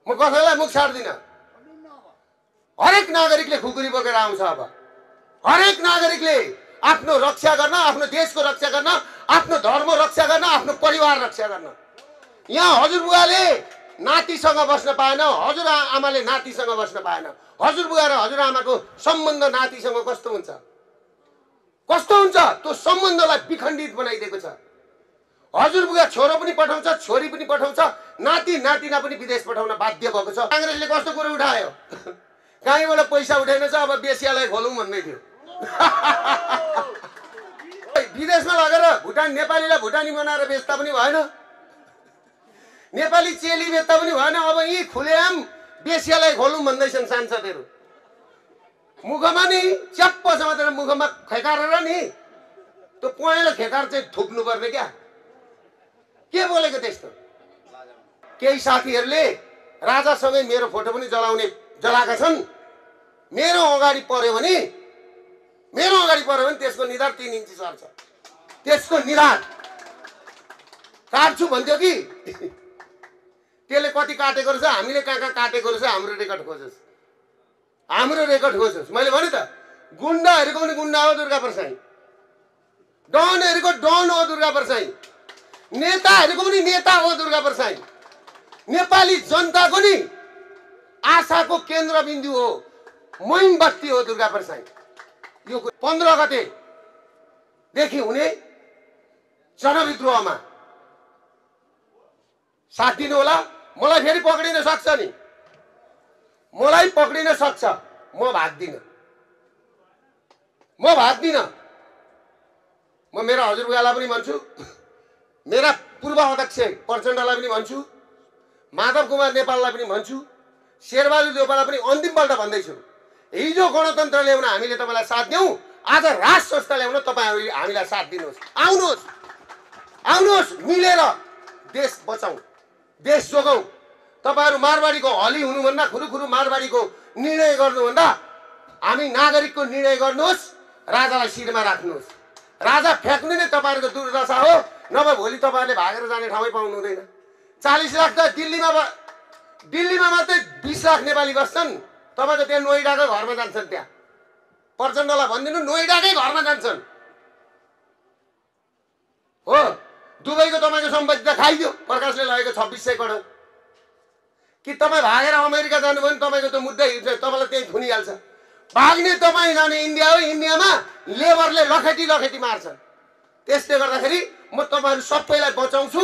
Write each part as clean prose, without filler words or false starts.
म कसैलाई मुख छाड्दिनँ। हरेक नागरिकले खुकुरी बोकेर आउँछ। अब हरेक नागरिकले आफ्नो रक्षा गर्न, आफ्नो देशको रक्षा गर्न, आफ्नो धर्म रक्षा गर्न, आफ्नो परिवार रक्षा गर्न। यहाँ हजुरबुवाले नातिसँग बस्न पाएन, हजुरआमाले नातिसँग बस्न पाएन। हजुरबुवा र हजुरआमाको सम्बन्ध नातिसँग कस्तो हुन्छ? कस्तो हुन्छ? त्यो सम्बन्धलाई विखण्डित बनाइदिएको छ। हजुरबुवा छोरो पनि पठाउँछ, छोरी पनि पठाउँछ, नाति नातिना पनि विदेश पठाउन बाध्य भएको छ। काङ्ग्रेसले कस्तो कुरो उठायो? कहीँबाट पैसा उठाइन छ, अब बेसियालाई खोलौँ भन्दै थियो। विदेशमा लगेर भुटान नेपालीलाई भुटानी बनाएर बेच्दा पनि भएन, नेपाली चेली बेच्दा पनि भएन। अब यी खुलेआम बेसियालाई खोलौँ भन्दैछन् सांसदहरू। मुखमा नि च्याप्प समातेर मुखमा खेकारेर नि त्यो पहेँलो खेकार चाहिँ थुक्नु पर्ने क्या। के बोलेको त्यस्तो? केही साथीहरूले राजासँगै मेरो फोटो पनि जलाएका छन्। मेरो अगाडि पर्यो भने त्यसको निधार 3 इन्ची सर्छ। त्यसको निधार काट्छु भन्थ्यो कि त्यसले कति काटेको रहेछ, हामीले कहाँ काटेको रहेछ, हाम्रो रेकर्ड खोजोस्। मैले भने त गुन्डाहरूको पनि गुन्डा हो दुर्गा प्रसाई, डनहरूको डन हो दुर्गा प्रसाई, नेताहरूको पनि नेता हो दुर्गा प्रसाई, नेपाली जनताको नि आशाको केन्द्रबिन्दु हो, मोमबत्ती हो दुर्गा प्रसाई। यो 15 गतेदेखि हुने जनविद्रोहमा साथ दिनु होला। मलाई फेरि पक्रिन सक्छ नि, मलाई पक्रिन सक्छ। म भाग्दिनँ। म मेरा हजुरबुवालाई पनि भन्छु, मेरा पूर्व अध्यक्ष प्रचण्डलाई पनि भन्छु, माधव कुमार नेपाललाई पनि भन्छु, शेरबहादुर देउपालाई पनि अन्तिमपल्ट भन्दैछु। हिजो गणतन्त्र ल्याउन हामीले तपाईँलाई साथ दियौँ, आज राज संस्था ल्याउन तपाईँहरूले हामीलाई साथ दिनुहोस्। आउनुहोस्, मिलेर देश बचाउँ, देश जोगाउँ। तपाईँहरू मारवाडीको हली हुनुभन्दा, खुरुखुरु मारवाडीको निर्णय गर्नुभन्दा हामी नागरिकको निर्णय गर्नुहोस्, राजालाई शिरमा राख्नुहोस्। राजा फ्याँक्नु नै तपाईँहरूको दुर्दशा हो, नभए भोलि तपाईँहरूले भागेर जाने ठाउँै पाउनु हुँदैन। 40 लाख त दिल्लीमा मात्रै 20 लाख नेपाली बस्छन्। तपाईँको त्यहाँ नोइडाकै घरमा जान्छन्। त्यहाँ प्रचण्डलाई भनिदिनु नोइडाकै घरमा जान्छन् हो। दुबईको तपाईँको सम्पत्ति त खाइदियो प्रकाशले लगेको 2600 करोड। कि तपाईँ भागेर अमेरिका जानुभयो भने तपाईँको त मुद्दै तपाईँलाई त्यही थुनिहाल्छ। भाग्ने तपाईँ जाने इन्डिया हो, इन्डियामा लेबरले लखेटी मार्छन्। त्यसले गर्दाखेरि म तपाईँहरू सबैलाई बचाउँछु।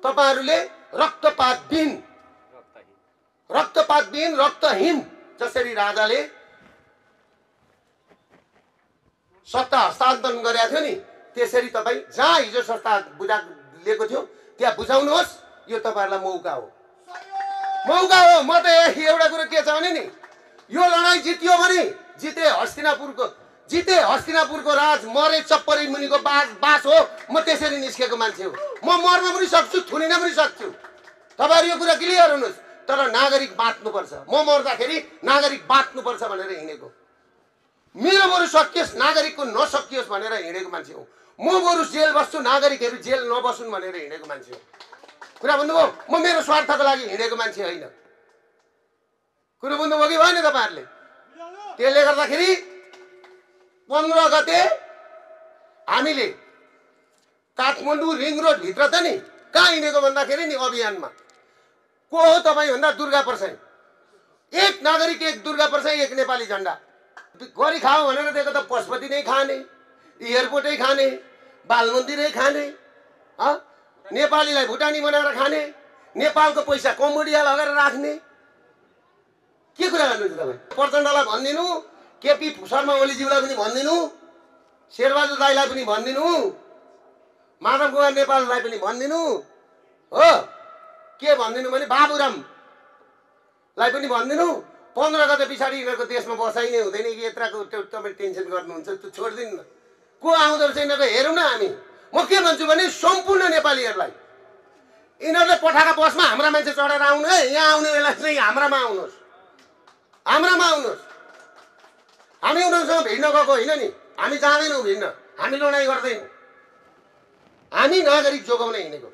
तपाईँहरूले रक्तपातबिन रक्तहीन जसरी राजाले सत्ता हस्तान्तरण गरेका थियो नि, त्यसरी तपाईँ जहाँ हिजो सत्ता लिएको थियो त्यहाँ बुझाउनुहोस्। यो तपाईँहरूलाई मौका हो। म त एउटा कुरो के छ भने नि, यो लडाईँ जित्यो भने जिते हस्तिनापुरको राज, मरे चप्परी मुनिको बास हो। म त्यसरी निस्केको मान्छे हो। म मर्न पनि सक्छु, थुनिन पनि सक्छु। तपाईँहरू यो कुरा क्लियर हुनुहोस्। तर नागरिक बाँच्नुपर्छ। म मर्दाखेरि नागरिक बाँच्नुपर्छ भनेर हिँडेको, मेरो बरु सकियोस् नागरिकको नसकियोस् भनेर हिँडेको मान्छे हो। म बरु जेल बस्छु, नागरिकहरू जेल नबसुन् भनेर हिँडेको मान्छे हो। कुरा बुझ्नुभयो? म मेरो स्वार्थको लागि हिँडेको मान्छे होइन। कुरा बुझ्नुभयो कि भएन तपाईँहरूले? त्यसले गर्दाखेरि 15 गते हामीले काठमाडौँ रिङ रोड भित्र त नि कहाँ हिँडेको भन्दाखेरि नि अभियानमा को हो तपाईँ भन्दा दुर्गा प्रसाई। एक नागरिक एक दुर्गा प्रसाई, एक नेपाली झन्डा। गरी खाऊ भनेर दिएको त पशुपति नै खाने, एयरपोर्टै खाने, बाल मन्दिरै खाने, नेपालीलाई भुटानी बनाएर खाने, नेपालको पैसा कम्बोडिया लगेर राख्ने। के कुरा गर्नुहुन्छ तपाईँ? प्रचण्डलाई भनिदिनु, केपी शर्मा ओलीज्यूलाई पनि भनिदिनु, शेरबहादुर दाईलाई पनि भनिदिनु, माधव कुमार नेपाललाई पनि भनिदिनु हो। के भनिदिनु भने बाबुरामलाई पनि भनिदिनु। 15 गते पछाडि यिनीहरूको देशमा बसाइ नै हुँदैन कि यत्रको तपाईँ टेन्सन गर्नुहुन्छ, त्यो छोडिदिनु न। को आउँदो रहेछ यिनीहरूको हेरौँ न हामी। म के भन्छु भने सम्पूर्ण नेपालीहरूलाई यिनीहरूले पठाएका बसमा हाम्रा मान्छे चढेर आउनु है। यहाँ आउने बेला चाहिँ हाम्रामा आउनुहोस्। हामी उनीहरूसँग भिड्न गएको होइन नि, हामी जाँदैनौँ भिड्न, हामी लडाइँ गर्दैनौँ, हामी नागरिक जोगाउन हिँडेको।